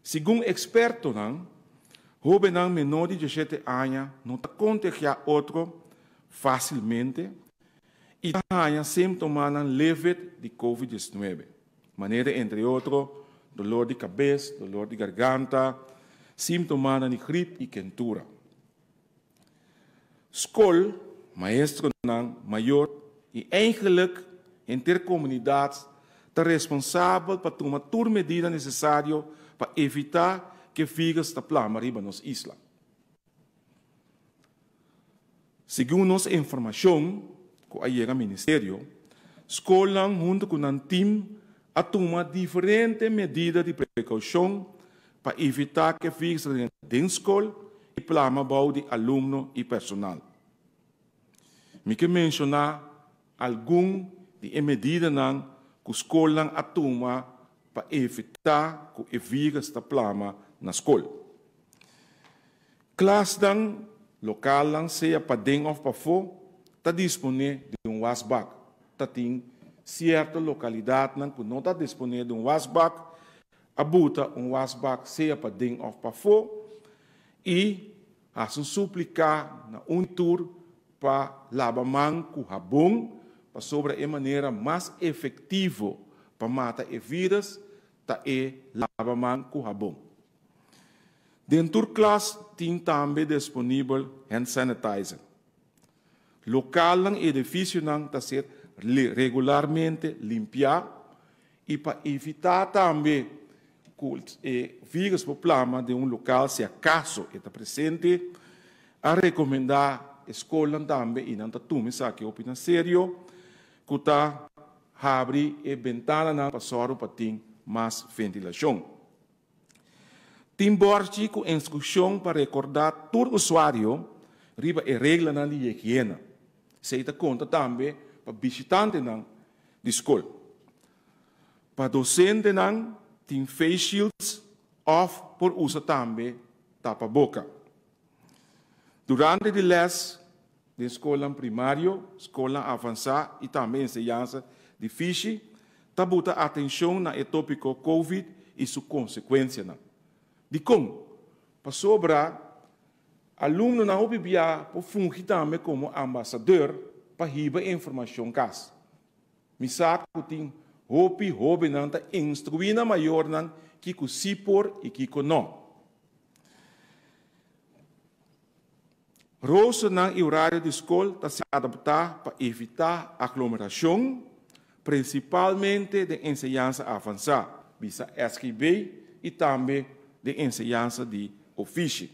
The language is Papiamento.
Segun ekspertonan, hóbennan menor di 17 aña no ta kontagiá otro fásilmente i ta haña símptomanan leve di COVID-19, manera entre otro doló di kabes, doló di garganta, síntomanan di grip i kentura. Skol, maestronan, mayor i eigenlijk henter komunidat ta responsabel pa tuma tur medida nesesario pa evitá ku e vírùs ta plama riba nos isla. Segun nos informashon ku a yega ministerio, skolnan huntu ku nan tim a tuma diferente medida di prekoushon pa evitá ku e vírùs ta drenta den skol i plama bou di alumno i personal. Mi ke menshoná algun di e medidanan ku skolnan a tuma pa evitá ku e vírùs ta plama na skol. Klasnan, lokalnan, sea paden òf pafó, ta disponé di un wasbak. Ta tin sierto lokalidatnan ku no ta disponé di un wasbak, a buta un wasbak sea paden òf pafó i hasi un súplika na un tur pa laba man ku habon, pasobra e manera mas efektivo pa mata e vírùs ta e laba man ku habon. Den tur klas tin tambe disponibel hand sanitizer. Lokalnan i edifisionan ta ser regularmente limpiá i pa evitá tambe ku e vírùs por plama den un lokal si akaso e ta presente, a rekomendá e skolnan tambe i nan ta tuma esaki hopi na serio ku ta habri e bentananan pa sòru pa tin mas ventilashon. Tin bòrchi ku instrukshon pa rekordá tur usuario riba e reglanan di higiena. Esei ta konta tambe pa bishitantenan di skol. Pa dosentenan tin face shields òf por usa tambe tapaboka. Durante di lès den skolnan primario, skolnan avansá i tambe enseñansa di fishi ta buta atenshon na e tópiko Covid i su konsekuensianan. Dikon? Pasobra alumnonan hopi bia por fungi tambe komo ambasador pa hiba e informashon kas. Mi sa ku tin hopi hóbennan ta instruí nan mayornan kiko sí por i kiko nò. Roosternan i orario di skol ta ser adaptá pa evitá aglomerashon, prinsipalmente den enseñansa avansá, bisa SGB, i tambe den enseñansa di ofishi.